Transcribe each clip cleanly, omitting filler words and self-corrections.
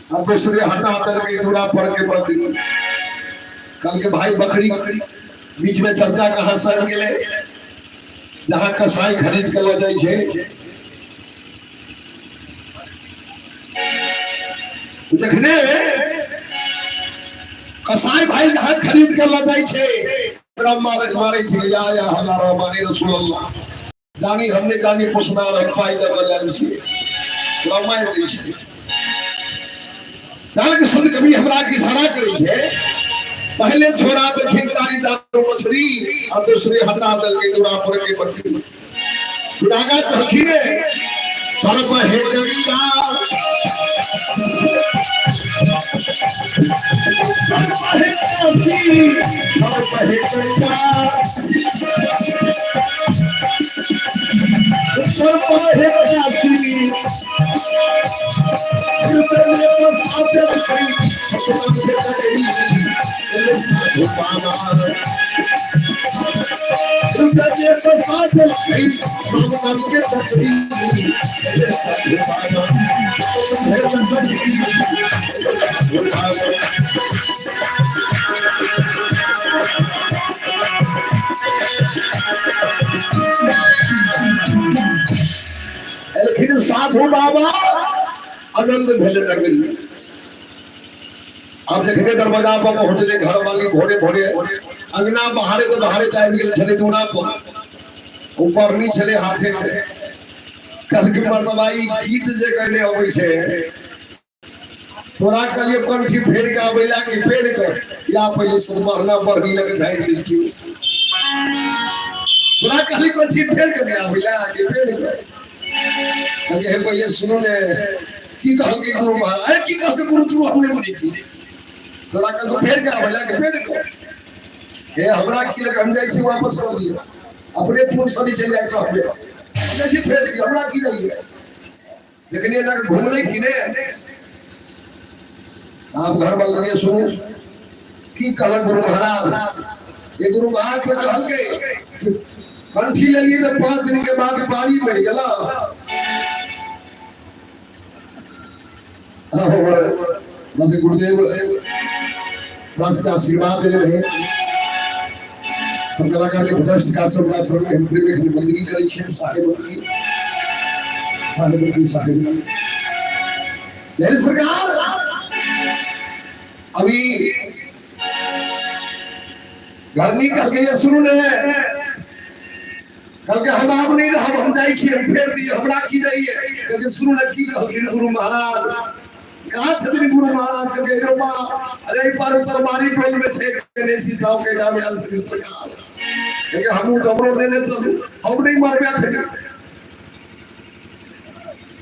आ दूसरे हटा देलकै दूरा पर के बकरी। कहलकै भाई बकरी बीच में चर्चा कहाँ से आबि गेलै, जहाँ कसाई खरीद के लऽ जाइ छै। जखने कसाई भाई जहाँ खरीद के लऽ जाइ छै, ओकरा मारै मारै छै, या या हल्ला रहमानी रसूल अल्लाह, जानी हमने जानी पोसना रह पाई दऽ कऽ लायल छियै, ओकरा मारि दै छै। जान के संत कवि हमरा के इशारा करै छै, पहले छोड़ा देलखिन तारी दारू मछली आ दूसरे हटा देलकै दूरा पर के बकरी। फिर आगा कहलखिन तर बहे गंगा, तर बहे काशी, तर बहे गंगा, तर बहे काशी, एलखिन साधु बाबा, आनंद भेल नगरी। आब जखने दरवाजा पर पहुँचले घरवाली भोरे भोरे अंगना बहारे तऽ बहारे तऽ आबि गेल छलै दूरा पर, ओ पढ़नी छलै हाथे में। कहलकै मर्दबा ई गीत जे कहने अबै छै तोरा, कहलियै कंठी फेर के आबै ला कि फेर के या पहिले से बढ़ना बढ़नी लगे झाड़ि दै छियौ। तोरा कहली कंठी फेर के नहि आबै ला कि फेर के? कहलकै हे पहिले सुनू ने की कहलकै गुरु महाराज। अरे की कहलकै गुरु तुरु हम नहि बुझै छियै। तोरा कहलकै फेर के आबै ला कि फेर के? हे हमरा की लगे, हम जाइ छी वापस कर दियौ, अपने फोन सनी चलि जाइत रहबै, जाइ छी फेर दियौ, हमरा की लगिए। लेकिन एना के घुमलै की ने। आप घर वाला के सुनू की कहलक गुरु महाराज। ये गुरु महाराज के कहलकै कि कंठी लेलिए तो 5 दिन के बाद पानी पड़ गेल। गुरुदेव राष्ट्र आशीर्वाद देने रहे सब कलाकार के भदष्ट का सब चरण में हम त्रिवेणी बंदगी करै छियै। साहेब बंदगी, साहेब बंदगी, साहेब बंदगी। सरकार अभी घरनी कहलकै सुनू ने, कहलकै हम आब नहि रहब, हम जाइ छी, हम फेर दियै, हमरा की जाइए। कहलकै सुनू ने की कहलखिन गुरु महाराज। कहाँ छथिन गुरु महाराज? कहलकै रो माँ, अरे एहि पार उत्तरबारी टोल में छै गणेश जी साहु के नाम आयल छथिन सरकार। कहलकै हमहूँ तऽ हमरो नेने चलू, हम नहि मरबै अखनी।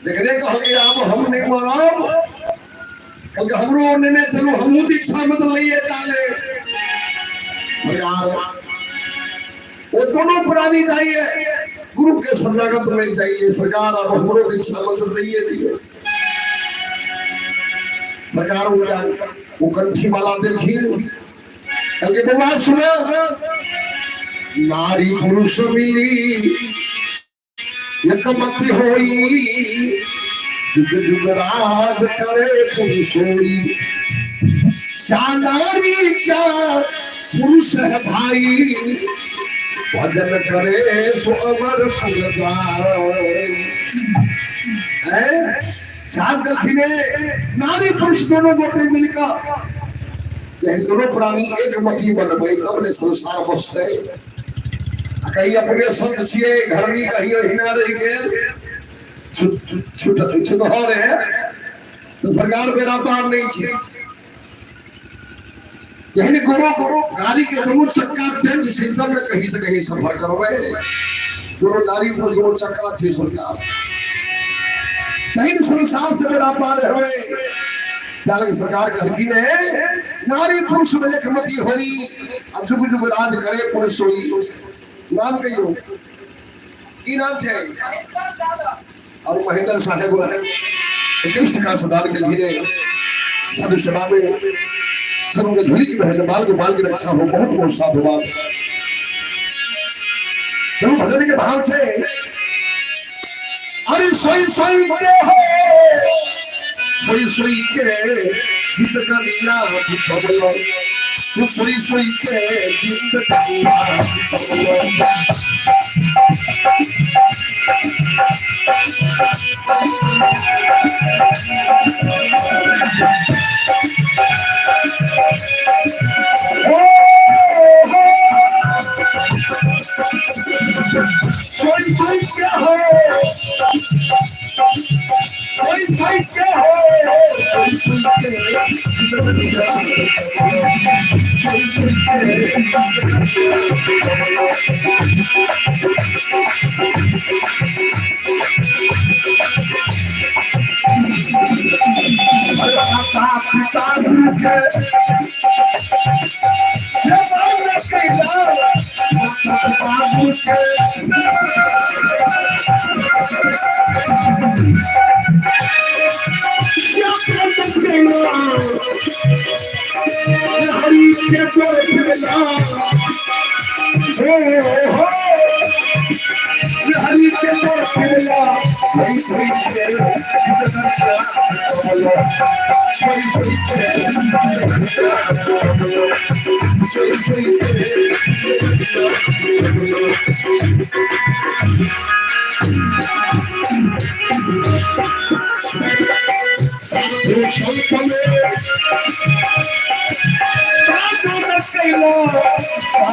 जखने कहलकै आब हम नहि मरब, कहलकै हमरो नेने चलू, हमहूँ दीक्षा में तऽ लैए टा लेब। सरकार वो दोनों प्राणी जाइए गुरु के शरणागत में जाइए, सरकार अब हमरो दीक्षा मंत्र दिए दिए। सरकार उनका वो कंठी माला देलखिन। कहलकै बौआ सुनो, नारी पुरुष मिली एकमत होई, जुग जुग राज करे पुरुषोई। क्या नारी क्या पुरुष है भाई, भजन करे सो अमर पुर जाए। क्या कहलखिन नारी पुरुष दोनों गोटे मिलकर जहन दोनों प्राणी एक मती बनबै तब ने संसार बसतै। आ कहीं अपने संत छियै घरनी कहीं ओहिना रहि गेल छुतहर है तो सरकार बेड़ा पार नहीं छै। जहन गुरु गाड़ी के दोनों चक्का टेंच छै तब ने कहीं से कहीं सफर करबै। दोनों नारी पर दोनों चक्का छै सरकार, नहीं संसार से बेड़ा पार होए। सरकार कहलखिन है नारी पुरुष में एकमति होई, आ जुग जुग राज करे पुरुष होई। नाम कहियो की नाम छै? और महेंद्र साहेब कृष्ण का सदान के लिए साधु सेवा में सब उनके धुली की बहन बाल गोपाल की रक्षा हो। बहुत बहुत साधुवाद। देखो भजन के भाव से, अरे सोई सोई के हो सोई सोई के गीत कनिया बितवलो, तू सोई सोई के गीत कनिया बितवलो। सोई सोई के हो, सोई सोई के हो, सोई सोई के सोई सोई के माता पिता गुरु के सेवा न कैला, माता पिता गुरु के सेवा न कैला, हरि के गोर फिरला, हो हो हरि के गोर फिरला, हरि हरि के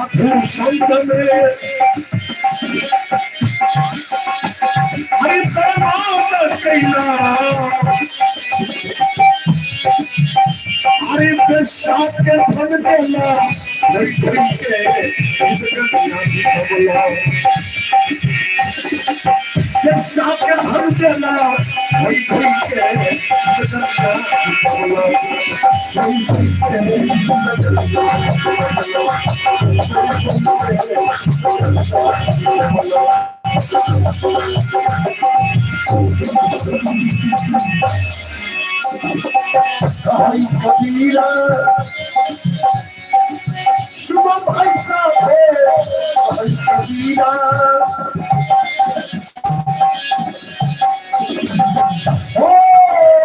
साधु संत में हरि परमात्मा कैला, हरि प्रसाद के धन देला, हरि हरि के प्रसाद के धन देला, हरि हरि के हरि कबीरा शुभ भाई साहब हरि कबीरा हो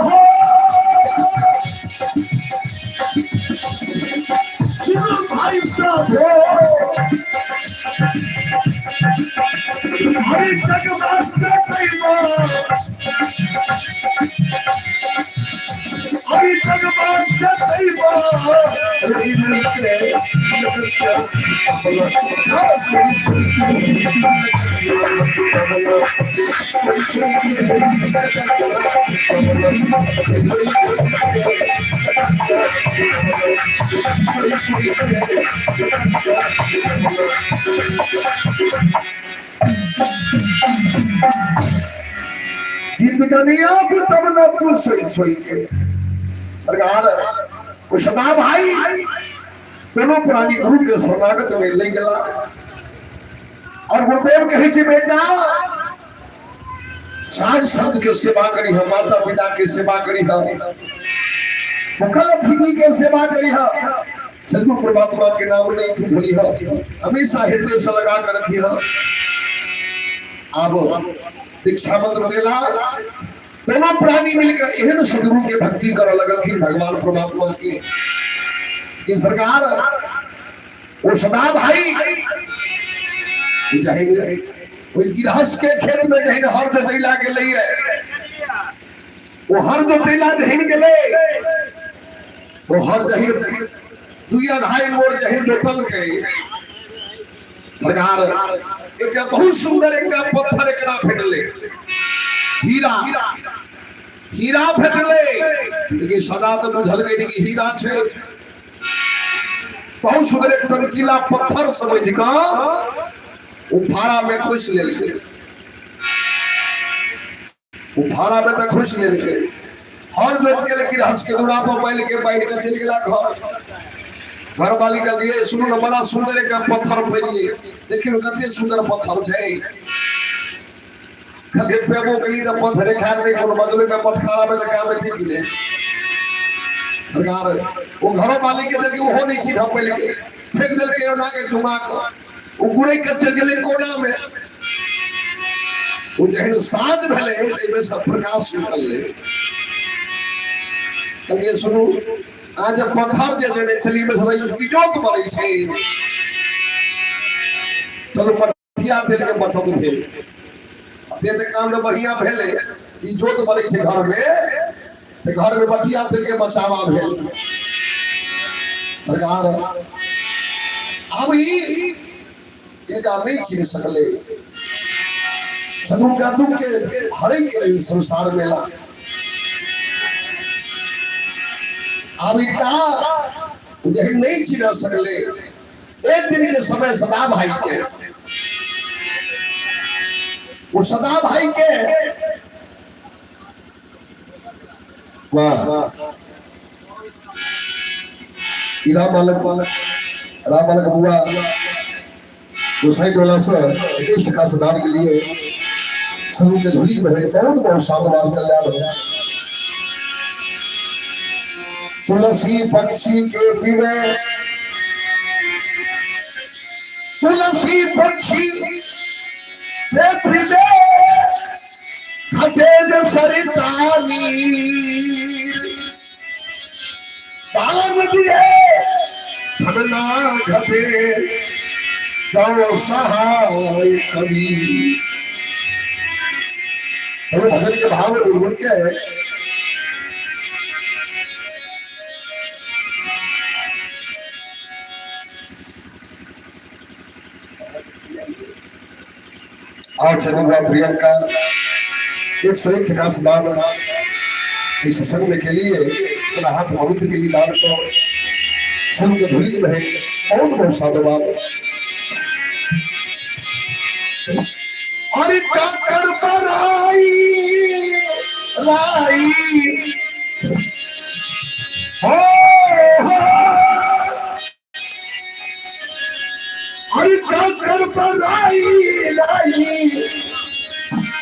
हो शुभ भाई साहब हरि जगन्नाथ हरि जगन्नाथ गीत कनिया तब न तू सोई सोई के। सरकार वो सदा भाई दोनों प्राणी गुरु के शरणागत में ले गला और गुरुदेव कहे छे बेटा साध संत के सेवा करी हम, माता पिता के सेवा करी हम, मुखल अतिथि के सेवा करी हम, सदगुरु परमात्मा के नाम नहीं तू भूली हो, हमेशा हृदय से लगा कर रखी हो। अब दीक्षा मंत्र देला दोनों प्राणी मिलकर एहन सदगुरु के भक्ति कर लगलखिन भगवान परमात्मा के कि सरकार वो सदा भाई जाहिर ओहि गृहस्थ के खेत में जहिन हर जोतैला गेलैए, वो हर जोतैला जहिन गेलै तो हर जहिन दुई अढ़ाई मोर जहिन जोतलकै सरकार एक बहुत सुंदर एक पत्थर एकरा भेटलै, हीरा, हीरा भेटलै। लेकिन सदा तो बुझलकै कि हीरा छै, बहुत सुंदर एक चमकीला पत्थर समझ कऽ ओ फाड़ा में खोसि लेलकै, ओ फाड़ा में तऽ खोसि लेलकै। हर जोत के लेकिन हंस के दूरा पर बैल के बैठ के चलि गेला घर। घर वाली कहलिए सुनू ने बड़ा सुंदर एक पत्थर पेलिए, देखियो कते सुंदर पत्थर छै। कहलिए पेबो केली तऽ पत्थरे खाय नहीं, कोनो बदले में पटखारा में तऽ काम दी गेलै। सरकार वो घरो वाली के देलकै, ओहो नहीं चिन्ह पेलकै, फेंक देलकै ओना के घुमा कऽ, ओ गुरै के चलि गेलै कोना में। ओ जहन साँझ भेलै ताहिमे सब प्रकाश निकललै। कहलकै सुनू, अहाँ जे पत्थर जे देने छलियै ओहिमे से इजोत बनै छै। चलू, मटिया तेल के बचत भेल से तऽ काम तऽ बढ़िया भेलै। इजोत बनै छै घरमे तऽ घरमे मटिया तेल के बचावा भेल। सरकार आब ई इनका नहीं चिन्ह सकले। सदुका दुख के हरे के लेल संसार मेला आब इनका यही नहीं चिन्ह सकले। एक दिन के समय सदा भाई के, वो सदा भाई के वाह राम बालक, राम बालक बुआ गोसाई टोला से 21 टका से दान के लिए सभी के धुली के बहन बहुत बहुत साधुवाद, कल्याण हो। तुलसी पक्षी के पीवे, तुलसी पक्षी के पीवे खतेज सरितानी, दान दिए धनना घटे गौ सहाय कवि। तो भजन के भाव में गुनगुन के और चंद्रा प्रियंका 101 टका से दान इस सत्संग में के लिए अपना हाथ पवित्र के लिए दान को संग के धुली के रहे, बहुत बहुत साधुवाद। अरे काकर बराई राई हो हो, अरे काकर बराई राई,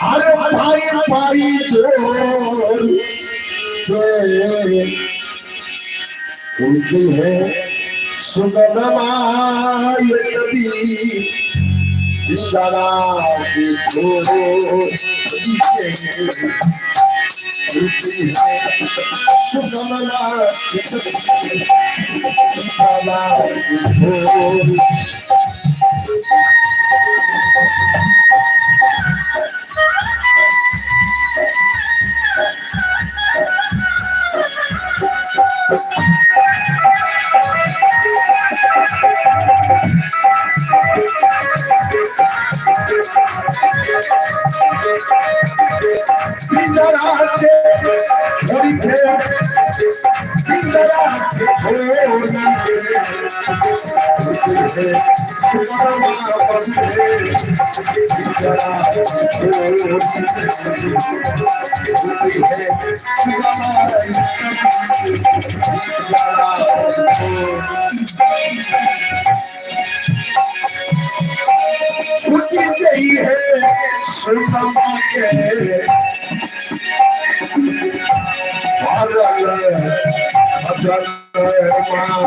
अरे भाई भाई जोर उनकी है सुगन माय कभी पिंजरा के छोड़ उनकी है सुगन माय पिंजरा के छोड़। पिंजरा के छोड़ी के, पिंजरा के छोड़ छुट्टी गई है सुनमा के पागल भजन माँ।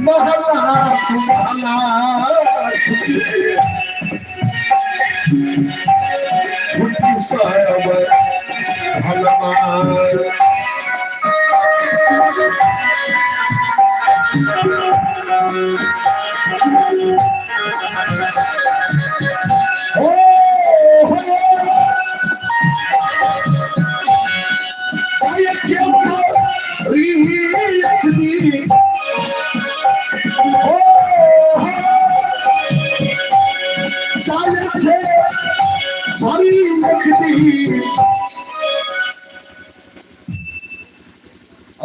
महला तुम्हाला छुट्टी सब भगवान। हो हो आये क्यों री हो हो काये भरी रखती।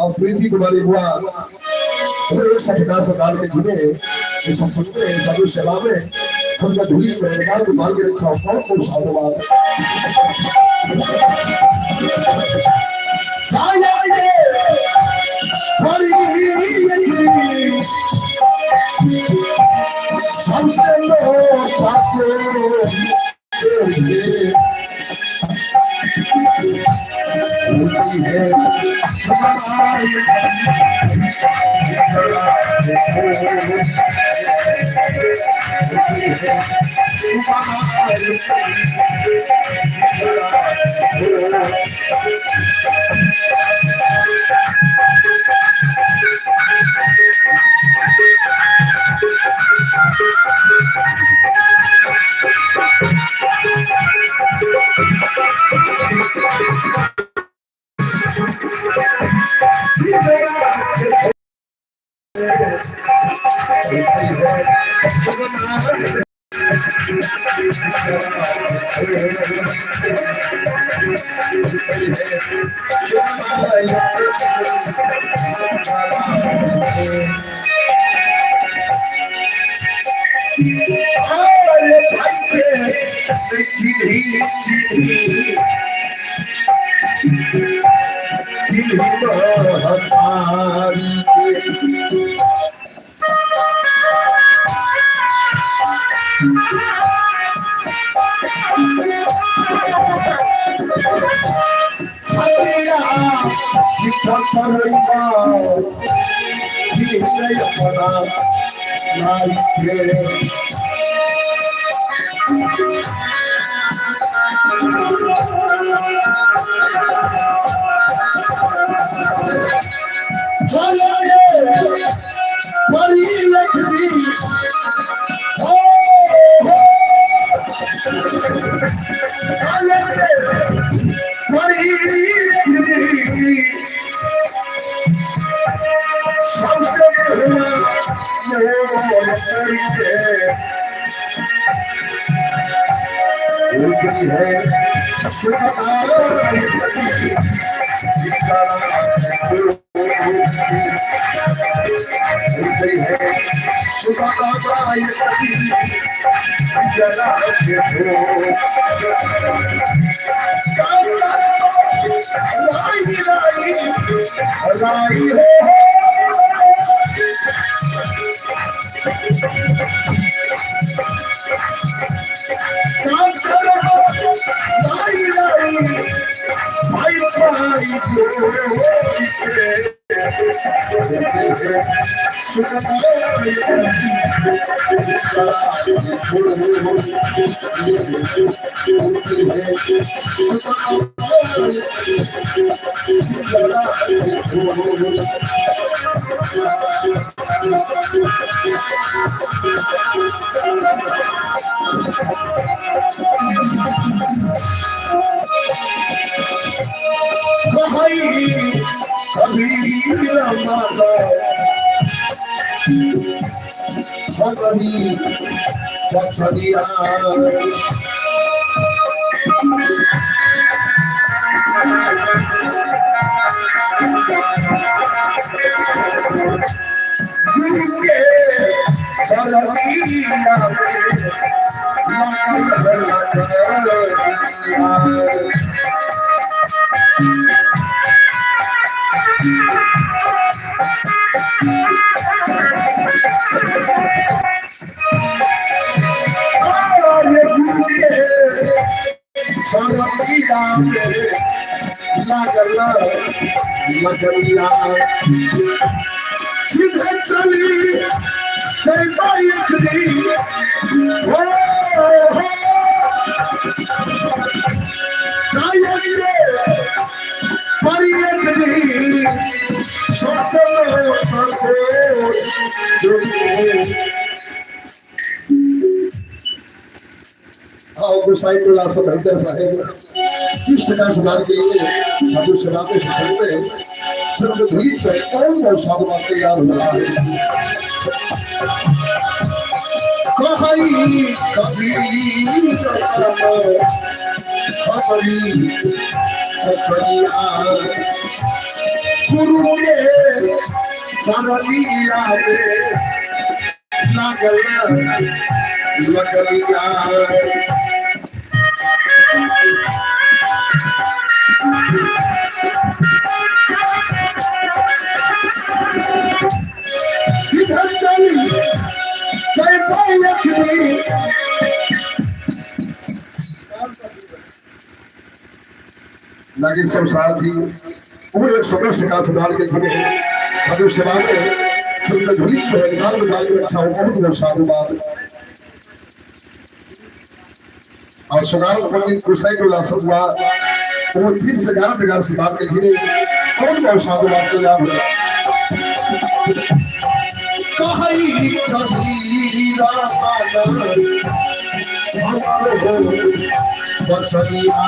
अब प्रीति कुमारी हुआ एक सौ सरकार के जुड़े इस सत्संग में, साधु सेवा में सबका धुरी में गोपाल के रक्षा बहुत बहुत साधुवाद। सबसे लो होती है नागेश्वर साहब जी वो 110 टका सुधार के धन है साधु सेवा में झोली जो है निकाल निकाल के अच्छा हो, बहुत बहुत साधुवाद। और सोनाल पंडित गोसाई टोला से हुआ वो फिर से गाना प्रकार से बात के धीरे बहुत बहुत साधु बात के लाभ कहीं कबीरा बचनिया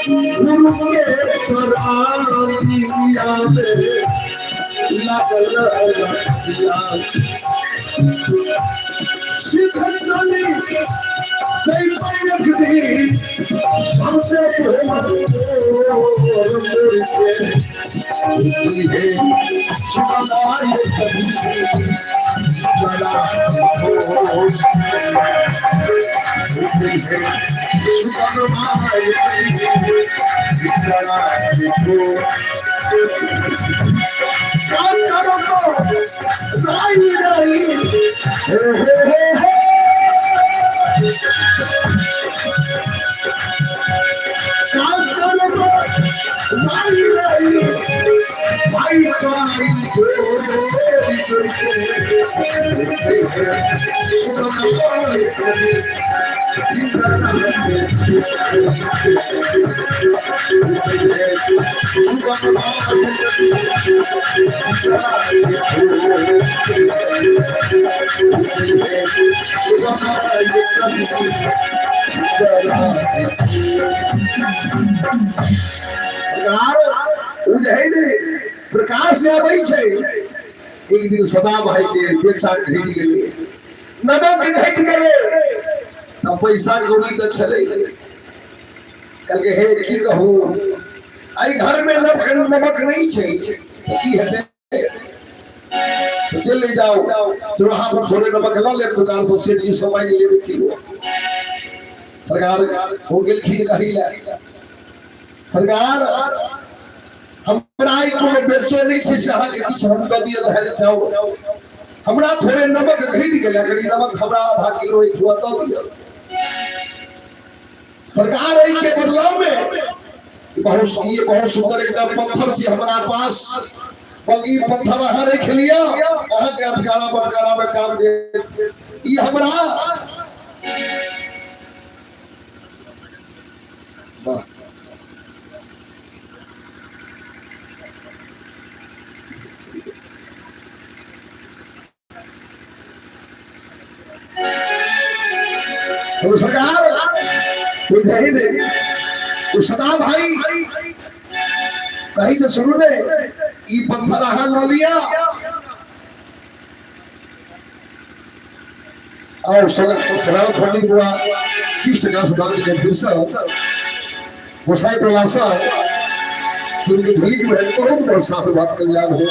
गुरु के चरानिया में लागल रखिया सिद्ध चली कई पैरख दी सबसे प्रकाश जे आबै छै एक दिन सदा भाई के पैसा घटि गेलै, नमक घटि गेलै, तब पैसा कौड़ी तऽ छलै। कहलकै हे की कहू, एहि घर में नमक नमक नहीं छै तऽ की हेतै? तो चलि जाओ चौराहा पर, थोड़े नमक लऽ लेब दुकान से, सेठ जी सब मांगि लेबै किलो। सरकार हो गेलखिन कही लए, सरकार हमरा ई कोनो बेचो नहि छै से अहाँके किछु हम दऽ दिअ धरि जाउ, हमरा थोड़े नमक घटि गेलै, कनि नमक हमरा आधा किलो एक हुआ दऽ दिअ। सरकार एहि के बदलाव में बहुत ये बहुत सुंदर एक पत्थर छै हमरा पास, बल्कि पत्थर अहाँ रख लिअ, अहाँके अटकारा बटकारा में काम दे ई हमरा। वाह तो सरकार कोई नहीं तो सदा भाई कहीं तो शुरू ने ई पत्थर अहाँ लऽ लिया और सदा फंडिंग हुआ 20 टका से दान के फिर से गोसाई टोला से जिनके धुली की बहन बहुत बहुत साधु बात कल्याण हो।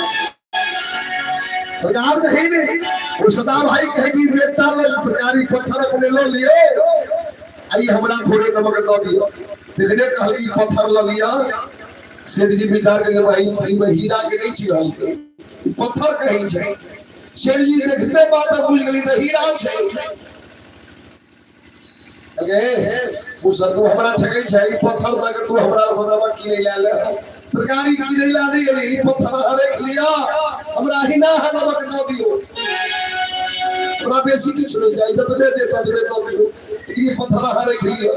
सरकार नहीं ने वो सदा भाई कहेगी बेचा ले सरकारी पत्थर अपने लो लियो, आई हमरा थोड़े नमक दऽ दियो। देखने कहली पत्थर ल लिया, सेठ जी विचार के भाई ई में हीरा के नहीं चिन्हल के पत्थर कहीं छै। सेठ जी देखते बात बुझ गेली तऽ हीरा छै। अगे ओ तू हमरा ठकै छै, ई पत्थर दऽ के तू हमरा से नमक किनै लए ले, सरकारी किनै लए नहि एली, ई पत्थर अहाँ राखि लिअ, हमरा हिना अहाँ नमक दऽ दियौ, हमरा बेसी किछु नहि चाही, जतबे दे ततबे दऽ दियौ, लेकिन ई पत्थर अहाँ राखि लिअ।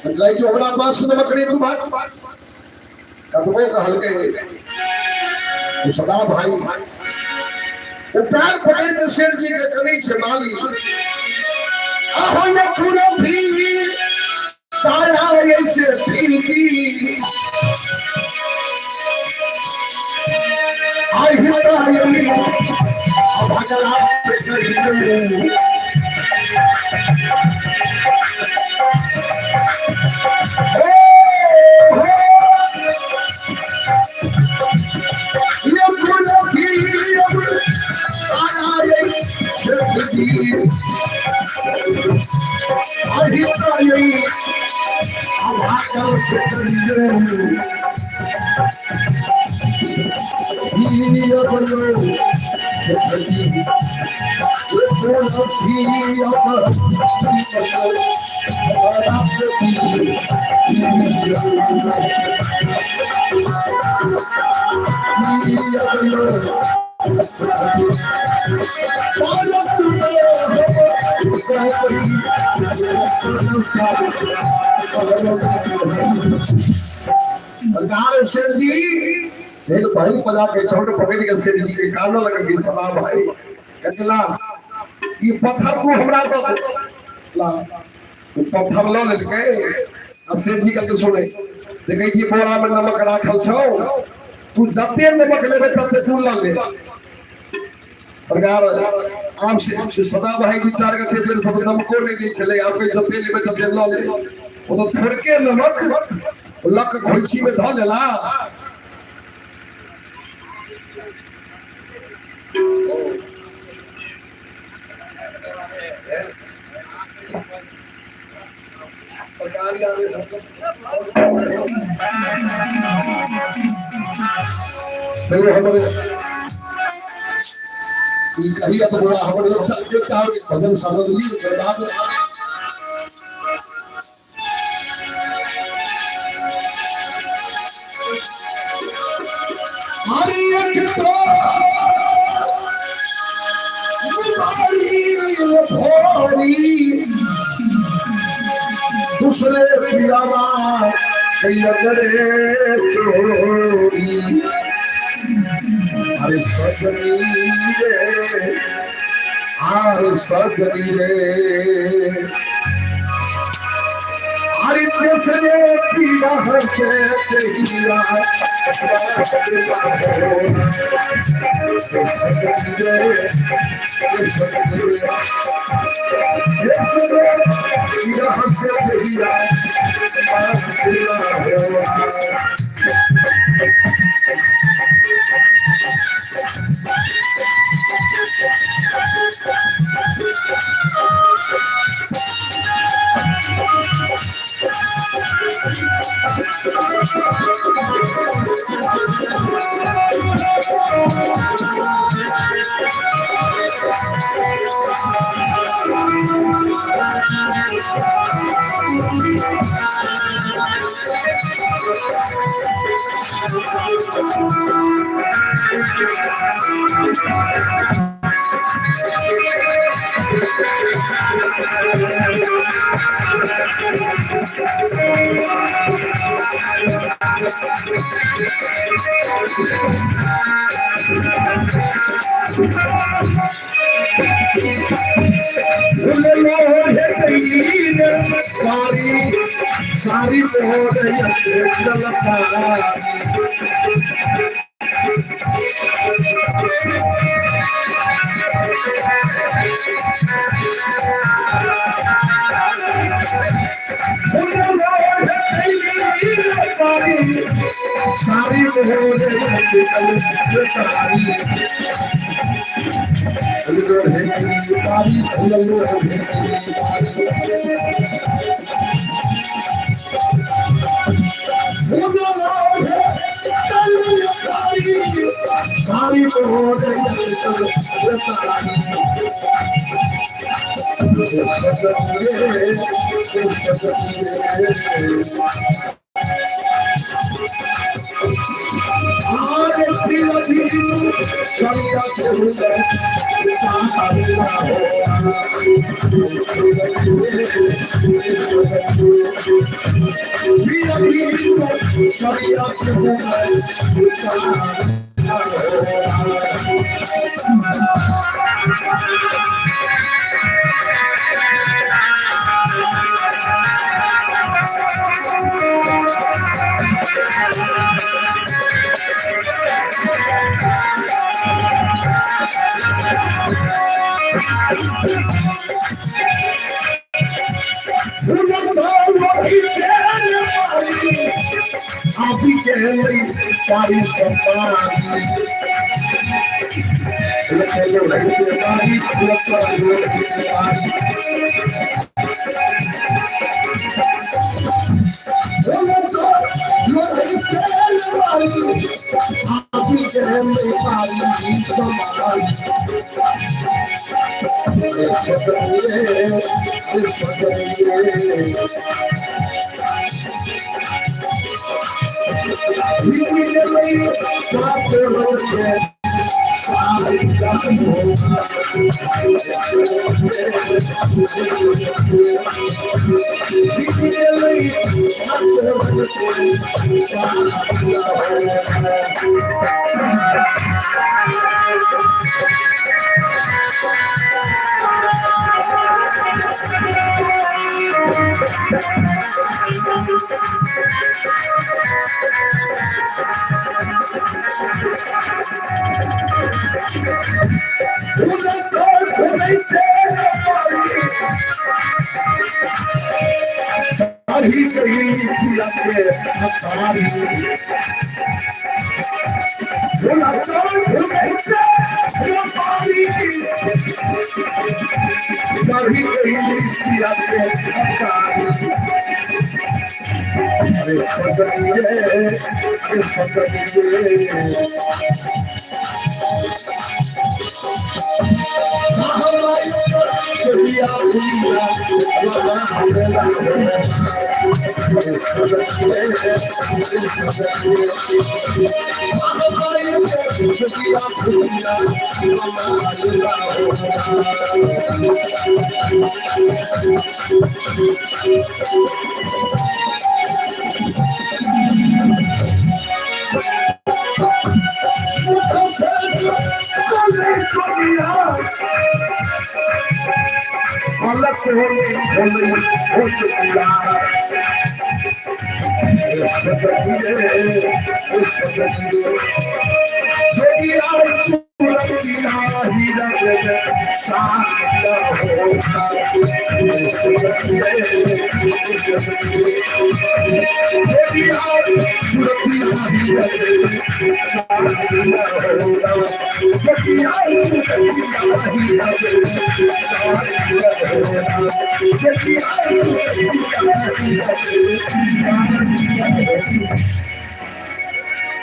कहै हमरा पास नमक नहि, तू भाग। कतबो कहलकै ओ सदा भाई ओ पैर पकड़ के सेठ जी के कनी छै माली अहो न पूरा भी ताया ऐसे फीकी आई हिताई भगला सरकार सेठ जी एक बहन पजा के चोट पकड़ के सेठ जी के कान लग गेल। सदा भाई कहते ला ई पत्थर तू हमरा दऽ दे। ला ओ पत्थर लऽ लेलकै आ सेठ जी कहलकै सुने देखै छी बोरा में नमक राखल छौ, तू जते नमक लेबे तते तू लऽ ले। सरकार आब से सदा भाई विचार करते देर सब नमको नहीं दै छलै, आब कहै जते लेबै तते लऽ ले। ओ तऽ थोड़के नमक लऽ कऽ खोइछी में धऽ लेला। सरकारी आदेश देखो हमरे ई कहिया तो बौआ हमर एकटा एकटा और भजन साधन ली ओकर बाद हरि एक तो भोरी दूसरे पियावा रे चोरी। अरे सजनी रे आर सजनी रे अरे दूसरे पिया से पिया सारी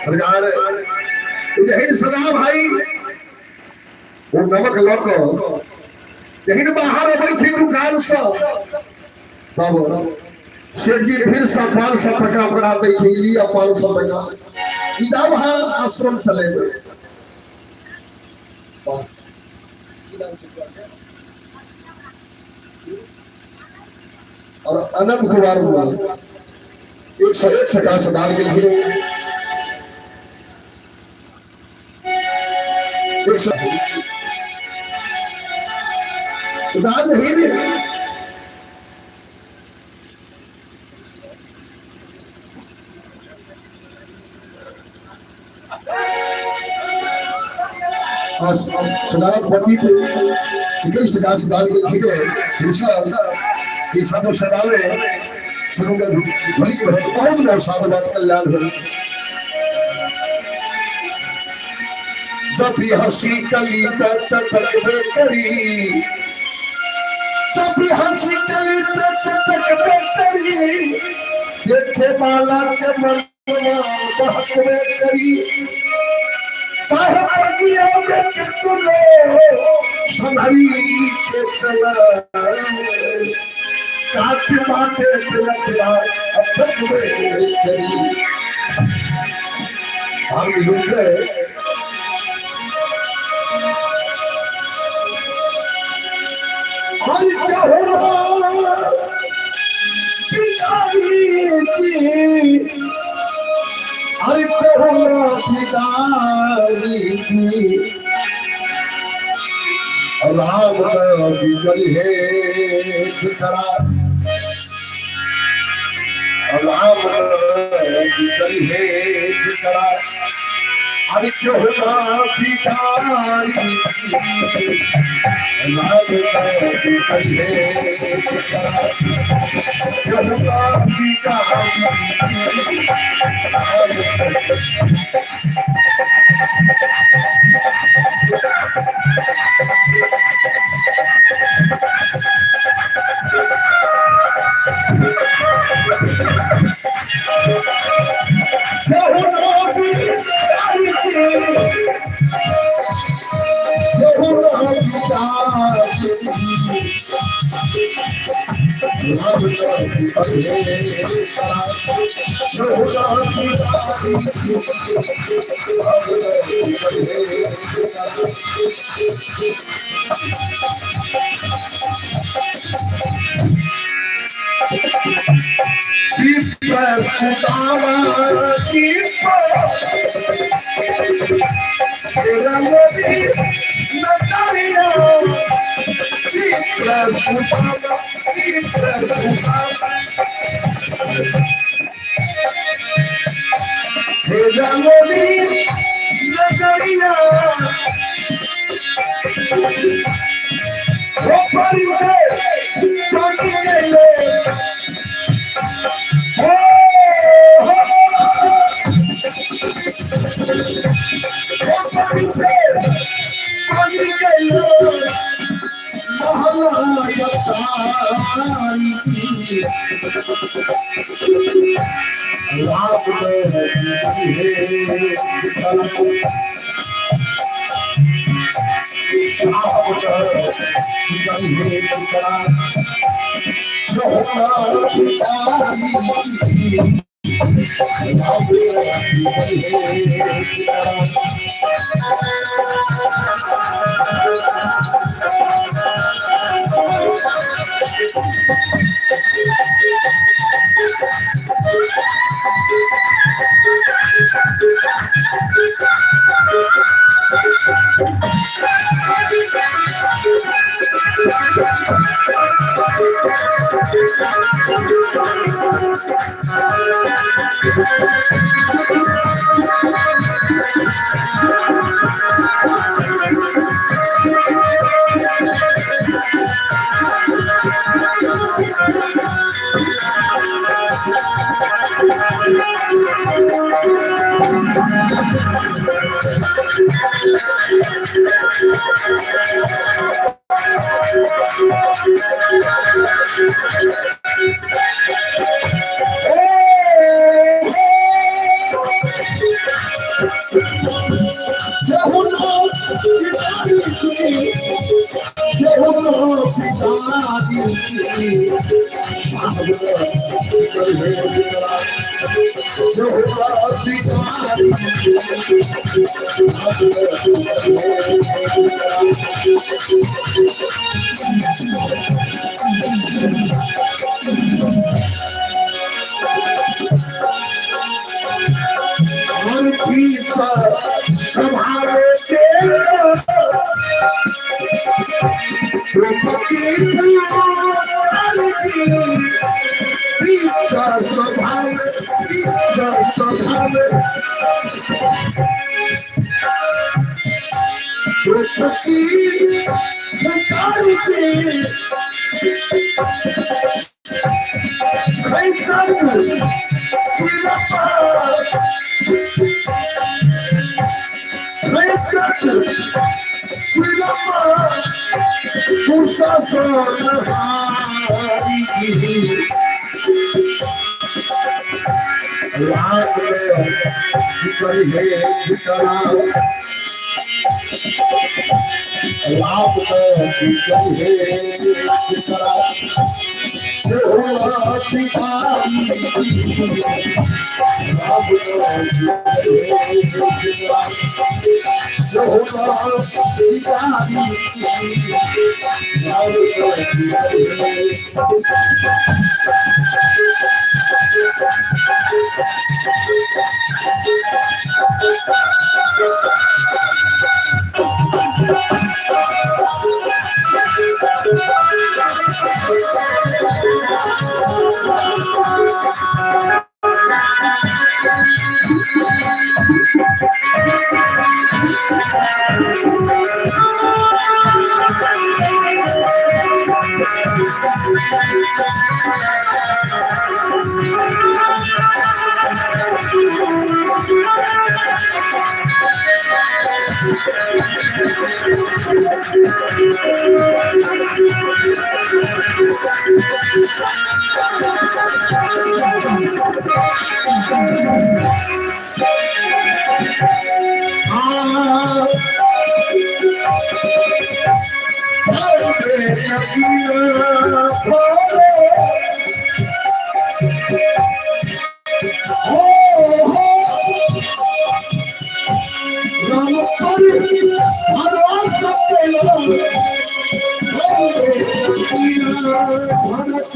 सरकार जहन सदा भाई ओ नमक लऽ कऽ जहन बाहर अबै छै दुकान सँ तब सेठ जी फिर से 500 टका ओकरा दै छै, लिअ 500 टका, ई दाम अहाँ आश्रम चलेबै। वाह। और अनंत कुमार 101 टका से दान के लिए 100 दान ही नहीं। और सदारत पति को 21 टका से दान के लिए ऋषभ ये साधु सदावे सदुंगा ध्वनि के बहुत बहुत बहुत साधुवाद कल्याण हो। तभी हंसी कली तक तक करी, तभी हंसी कली तक तक करी, देखे बाला के मन बहकवे करी, साहब पगिया में के तुलो संभरी के चला, काट माथे तिलकिया अटकवे करी। हम लोग और क्या होगा पिताजी की, अरे क्या होगा पिताजी की, राम बिगड़ी है करा, राम बिगड़ी है करा, अरे क्यों होगा पिताजी की, राम बिगड़ी है करा, क्यों होगा पिताजी की। Oh, भरत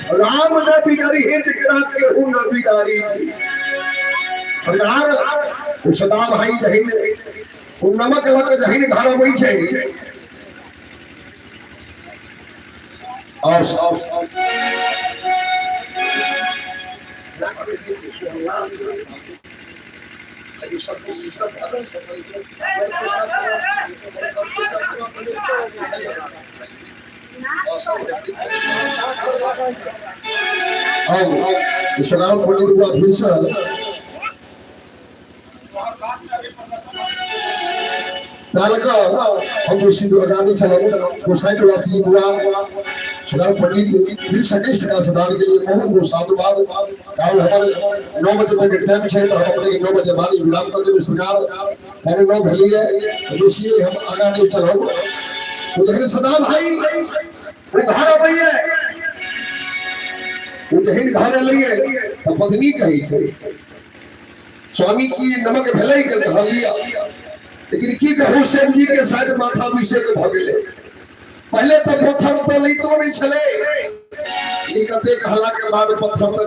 राम न बिगाड़ी हे जकरा केहू न बिगाड़ी। सरकार ओ सदा भाई जहिन ओ नमक लग जहिन घर अबै छै और अब सदाम पंडित बुआ फिर से तालक हम बेसी गांधी छलहुँ गोसाई टोलासी बुआ सदाम पंडित फिर सकेश टका सदान के लिए बहुत बहुत साधुवाद। कारण हमारे 9 बजे तक टाइम छै तो हम अपने के 9 बजे बाद विराम कर देबै। सरकार 8:45 भेलिए तो बेसी हम आगा नहीं चलब। तो जखन सदाम भाई ओ घर अबैये, ओ जखन घर एलैये तो पत्नी कहै छै स्वामी की नमक भेलै के कहलिया, लेकिन की कहू सेठ जी के शायद माथा अभिषेक भऽ गेलै। पहले तो पत्थर तो लैतो नहीं छलै, लेकिन कते कहला के बाद पत्थर तो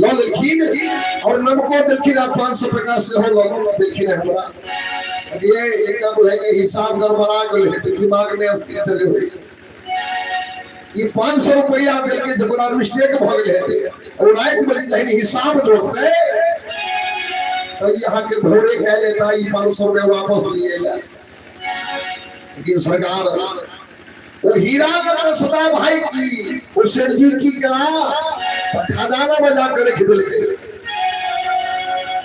लऽ लेलखिन और नमको देलखिन आ 500 टका सेहो लऽ देलखिन हमरा। ये एकटा बुझाइ के हिसाब गड़बड़ा गेल हेतै, दिमाग नहि स्थिर चलै होय। ई 500 रुपया देलकै से बड़ा मिस्टेक भऽ गेल हेतै। और राति में जहन हिसाब जोड़तै तो यहाँ के भोरे कह लेता ई 500 रुपया वापस लिए ला। लेकिन सरकार वो हीरा का सदा भाई की वो सेठ जी की करा खजाना बजा कर रख देलकै।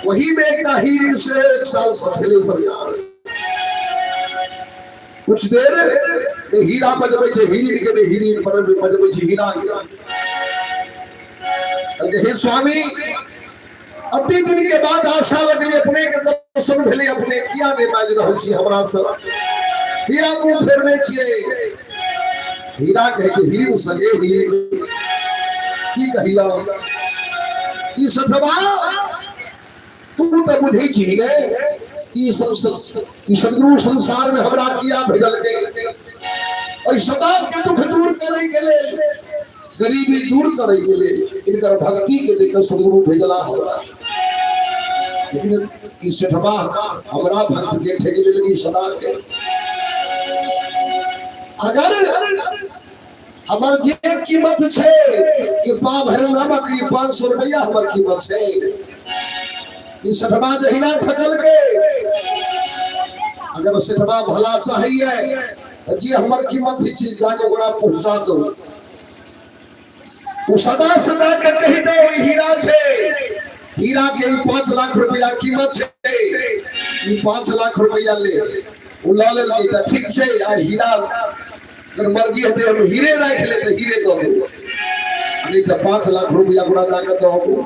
वही में एक हीर से 1 साल से छलै सरकार। कुछ देर ने हीरा बजबै छै हीरिन के, ने हीरिन पर बजबै छै हीरा के। कहलकै हे स्वामी अति दिन के बाद आशा लगली अपने के दर्शन भेलै, अपने किया नहीं बाजि रहल छी हमरा से, किया मुँह फेरने छियै। हीरा कहै छै हीरिन संगे हीरिन की कहिया ई सठबा तू तऽ बुझै छी ने ई सदगुरु संसार में हमरा किया भेजलकै, एहि सदा के दुख दूर करै के लेल, गरीबी दूर करै के लेल इनकर भक्ति के देख सदगुरु भेजला हमरा। लेकिन ई सेठबा हमरा भक्त के ठेक लेलक ई सदा के। अगर हमर जे कीमत छै ई पा भरि नमक ई 500 रुपया हमर कीमत छै, ई सेठबा जहिना ठकलकै अगर सेठबा भला चाहिए तो जे हमर कीमत होइ छै जाके ओकरा पहुंचा दो। ओ सदा सदा के कहि दो ई हीरा छै, हीरा के ई 5 लाख रुपया कीमत छै, ई 5 लाख रुपया ले। ओ लऽ लेलकै तऽ ठीक छै, आ हीरा अगर मर्जी हेतै हम हीरे राखि लेतै हीरे दऽ देबै, नहीं तऽ 5 लाख रुपया ओकरा जाके दऽ देबै,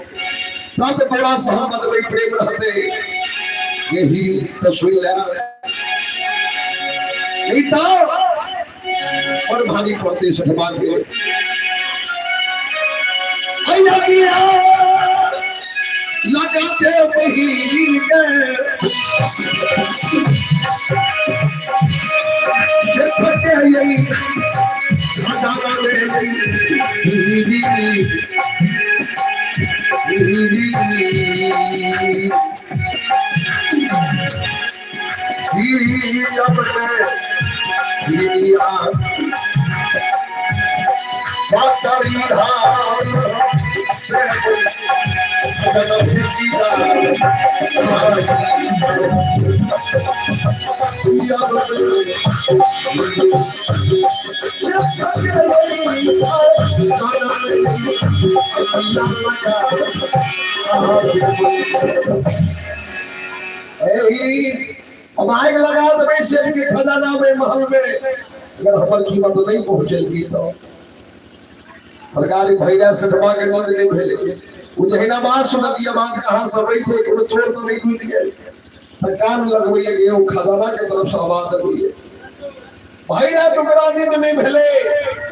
तब तोरा से हम बजबै प्रेम रहतै। ये हीरी तऽ सुनि ले, नहीं तऽ बड़ भारी पड़तै सेठबा के। लगा दे बहिन के बहिनी, हम आगि लगा देबै सेठ के खजाना में, महल में, अगर हमर कीमत नहीं पहुंचेगी तो। सरकारी भैया सेठवा के नंद नहीं भेलै। ओ जहिना बात सुनतियै, बात कहाँ से अबै छै, कोनो चोर तऽ नहि टूटि गेल, तऽ कान लगबैये कि ओ खजाना के तरफ से आवाज अबैये। भैया तऽ ओकरा नींद नहि भेलै।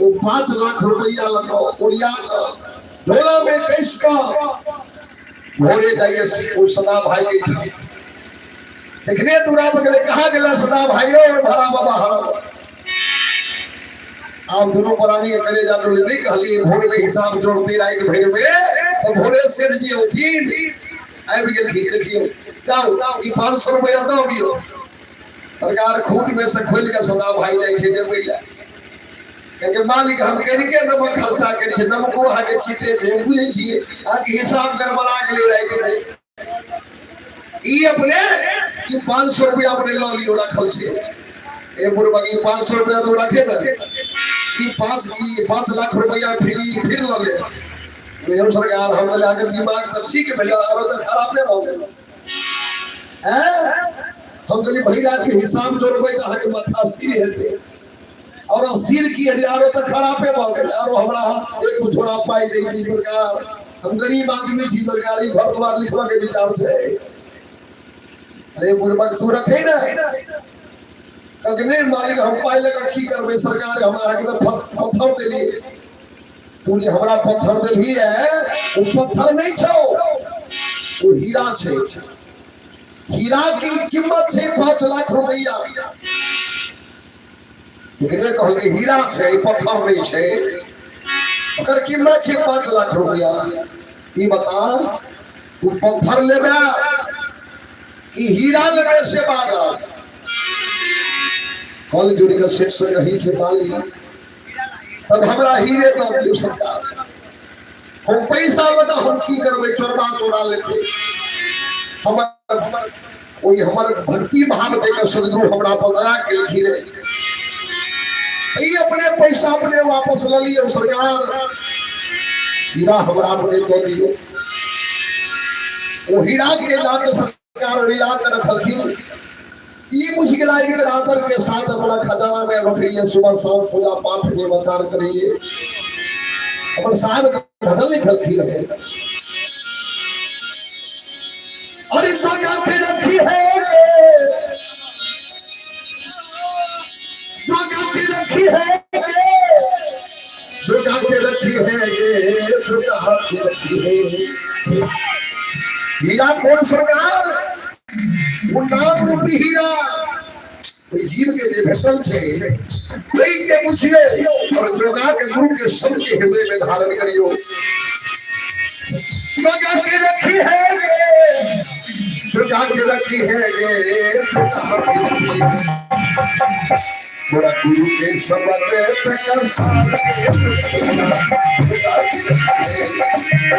ओ 5 लाख रुपैआ लऽ कऽ, ओरिया कऽ, झोला में कसि कऽ भोरे जाइए ओ सदा भाई के ठाम। देखने दूरा पर गेलै, कहाँ गेलै सदा भाई रो, भरा बाबा हरा। आब दुनू प्राणी के करे जा डोले। नहीं कहलिए भोर में हिसाब जोड़ते राति भरि में, तो भोरे सेठ जी औथिन। आबि गेलखिन, देखियौ, जाउ, ई 500 रुपया दऽ दियौ। सरकार खूट में से खोलि कऽ सदा भाई जाइ छै देबै लए। कहलकै, मालिक, हम कनिके नमक खर्चा करै छियै, नमको अहाँके छीते छै, हम बुझै छियै अहाँके हिसाब गड़बड़ा गेलै राति में। ई अपने ई 500 रुपया अपने लऽ लियौ, राखल छै। ए बुढ़बा, ई 500 रुपया तो रखे ने, ई पाँच ई 5 लाख रुपया फिर ई फिर लऽ ले। बुझौ सरकार, हम कहलियै अहाँके दिमाग तऽ ठीक भेलै, आरो तऽ खराबे भऽ गेल। हैं, हम कहलियै भरि रातिके हिसाब जोड़बै तऽ अहाँके माथा स्थिर हेतै, और स्थिर की हेतै? आरो तऽ खराबे भऽ गेल। आरो हमरा अहाँ एक झोरा पाइ दै छी सरकार, हम गरीब आदमी छी सरकार, ई घर द्वार लिखबऽ के विचार छै। अरे बुढ़बक, तू रखे ने। कहलकै, नहि मालिक, हम पाइ लऽ कऽ की करबै सरकार, हम अहाँके तऽ पत्थर देलियै। तू जे हमरा पत्थर देलही है, ओ पत्थर नहि छौ, ओ हीरा छै। हीरा की कीमत छै 5 लाख रुपैआ। एकरे कहलकै हीरा छै, पत्थर नहि छै, ओकर कीमत छै 5 लाख रुपैआ। ई बता, तू पत्थर लेबे कि हीरा लेबे से बात। कल जुड़ के सेठ से कही छै, मालिक, तब हमरा हीरे दऽ दियौ सरकार, हम पैसा लऽ कऽ हम की करबै, चोरबा चोरा लेतै हमर। ओहि हमर भक्ति भाव देख कऽ सदगुरु हमरा पर दया केलखिन रे। ई अपने पैसा अपने वापस लऽ लियौ सरकार, हीरा हमरा अपने दऽ दियौ। ओ हीरा के लऽ कऽ सरकार ओरिया कऽ रखलखिन। ई बुझि गेला, इनकर आदर के साथ अपना खजाना में रखिए, सुबह शाम पूजा पाठ नियमाचार करिए। अपन साहब के भजन लिखलखिन है। अरे जोगा के रखी है, जोगा के रखी है, जोगा के रखी है, ये जोगा के रखी है। हीरा कौन सरकार? ओ नाम रूपी हीरा ओहि जीव के जे भेटल छै, ओहि के पुछियो और जोगा के गुरु के शब्द के हृदय में धारण करियो। जोगा के रखी है रे, जोगा के रखी है रे, जोगा के रखी है। मोरा गुरु के शब्द पे संसार के जोगा के रखी है।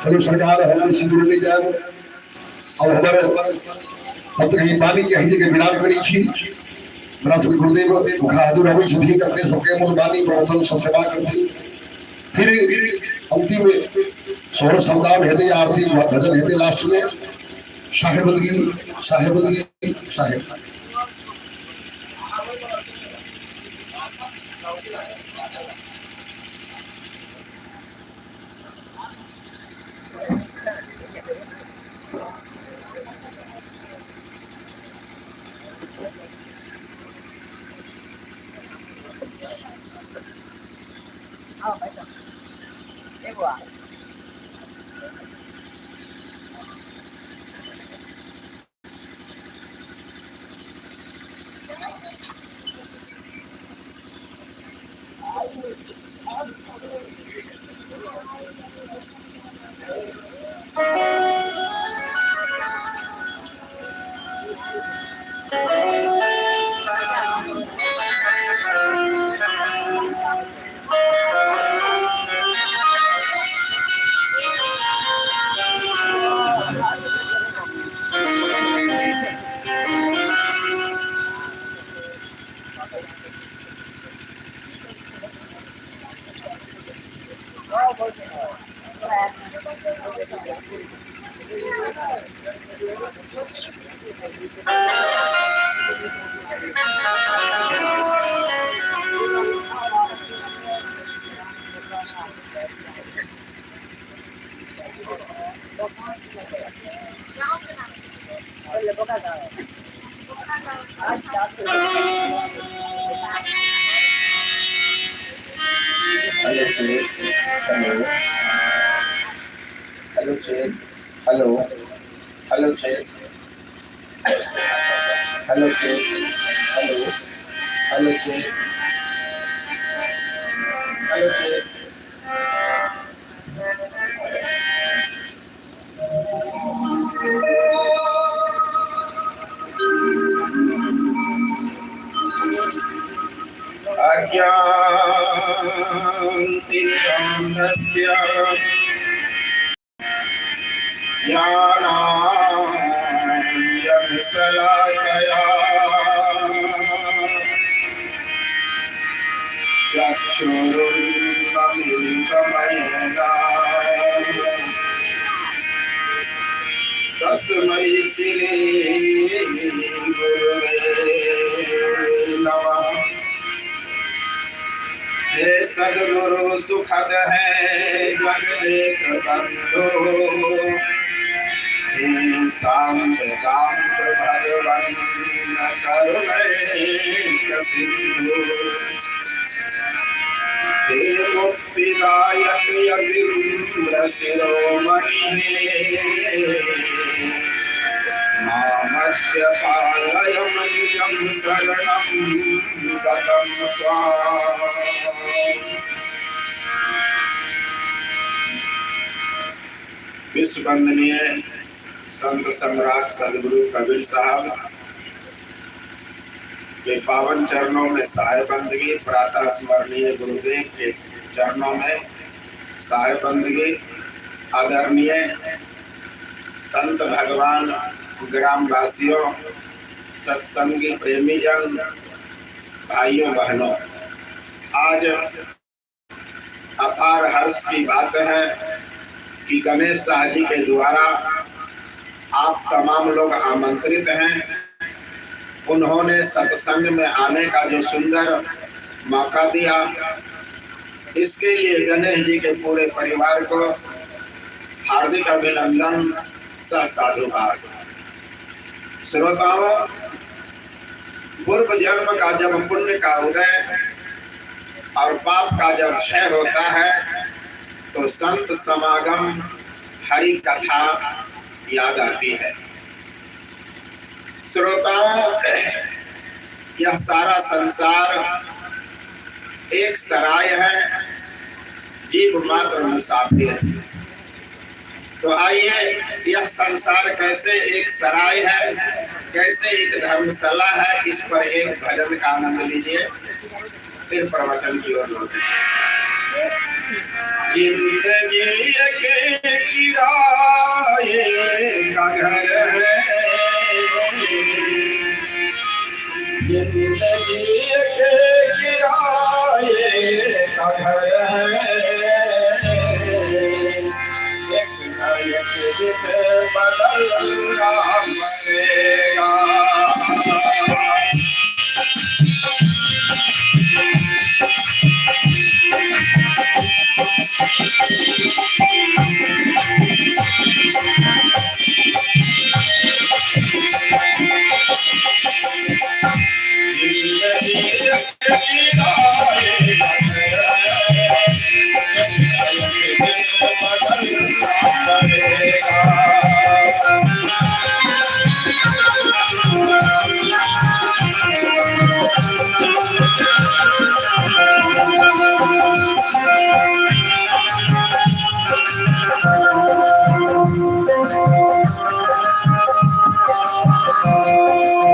चलो सरकार हमारे सिंदूर ले जाए और हमारे हम तऽ कहीं बानी के जगह विराम करै छी। हमरा सबके गुरुदेव मुखाहादुर अबै छथिन, अपने सबके मूल बानी प्रवचन सब सेवा करथिन। फिर अंतिम सोहर समुदाय हेतै, आरती भजन हेतै लास्ट में। साहेबंदगी साहेबंदगी साहेब। Hello check, hello hello check, hello hello check, hello check, hello hello check, hello check. अज्ञान अज्ञानतिमिरान्धस्य ज्ञानाञ्जनशलाकया चक्षुरुन्मीलितमयेन तस्मै श्री गुरुवे नमः। हे सदगुरु सुखद है जग देख बंधु, हे शांत दांत भगवन करुणैक सिंधु, हे मुक्तिदायक यतीन्द्र शिरोमणि, मामद्य पालय मन्यं शरणं गतं त्वाम्। विश्व वंदनीय संत सम्राट सदगुरु कबीर साहब के पावन चरणों में साहेब बंदगी, प्रातः स्मरणीय गुरुदेव के चरणों में साहेब बंदगी, आदरणीय संत भगवान ग्रामवासियों, सत्संगी प्रेमीजन, भाइयों बहनों, आज अपार हर्ष की बात है कि गणेश शाह जी के द्वारा आप तमाम लोग आमंत्रित हैं। उन्होंने सत्संग में आने का जो सुंदर मौका दिया, इसके लिए गणेश जी के पूरे परिवार को हार्दिक अभिनंदन सह साधुवाद। श्रोताओं, पूर्व जन्म का जब पुण्य का उदय और पाप का जब क्षय होता है तो संत समागम हरि कथा याद आती है। श्रोताओं, यह सारा संसार एक सराय है, जीव मात्र मुसाफिर। तो आइए, यह संसार कैसे एक सराय है, कैसे एक धर्मशाला है, इस पर एक भजन का आनंद लीजिए, फिर प्रवचन की ओर लौटे। जिंदगी एक किराए का घर है, जिंदगी एक किराए का घर है, एक न एक दिन बदलना पड़ेगा। जिंदगी एक किराए का घर है, एक न एक दिन बदलना पड़ेगा। एक न एक दिन बदलना पड़ेगा,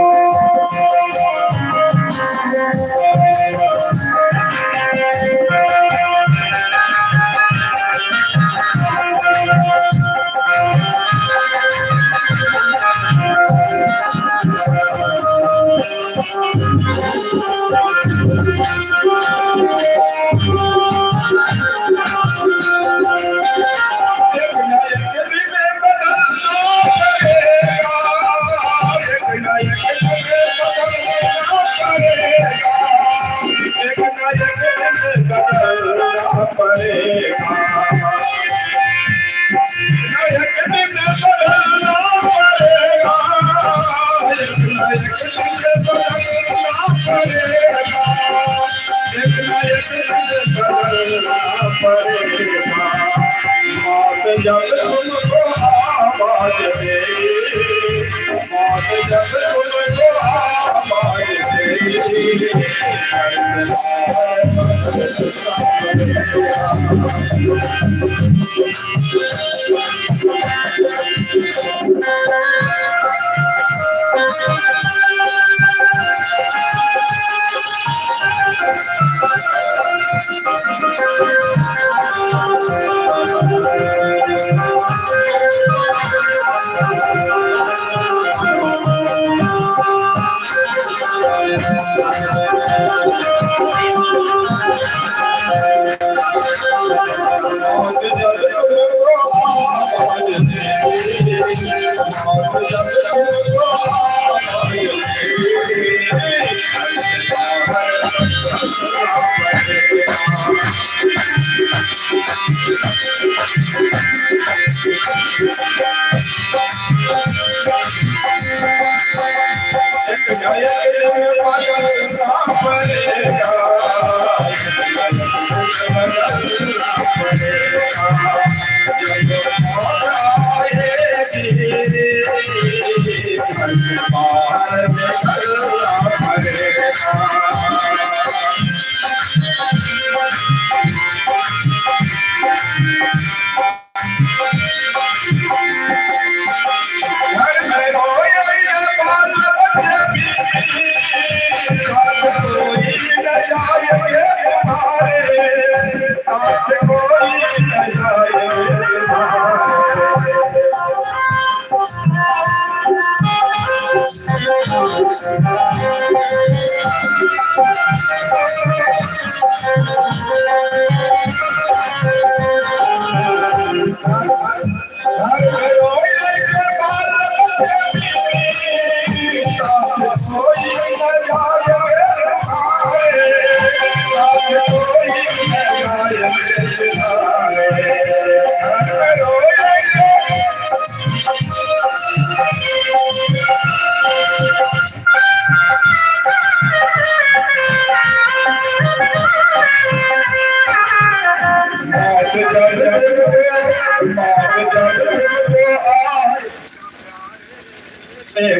एक न एक दिन बदलना पड़ेगा, एक न एक दिन बदलना पड़ेगा, एक न एक दिन बदलना पड़ेगा, एक न एक दिन बदलना पड़ेगा, एक न एक दिन बदलना पड़ेगा। मौत जब तुमको आवाज देगी, मौत जब तुमको आवाज देगी, घर से बाहर बदलना पड़ेगा।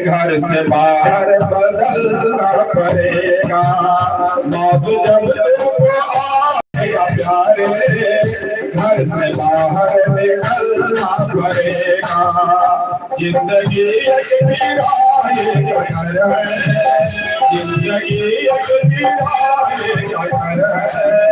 घर से बाहर बदलना पड़ेगा, मौत जब तुमको आएगा प्यारे, घर से बाहर निकलना पड़ेगा। जिंदगी एक किराए का घर है, जिंदगी एक किराए का घर है।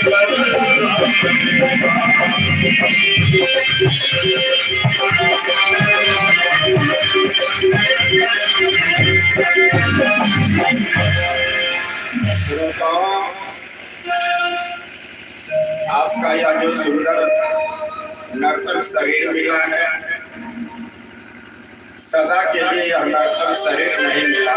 श्रोताओं, आपका यह जो सुंदर नर्तन शरीर मिला है, सदा के लिए यह नर्तन शरीर नहीं मिला।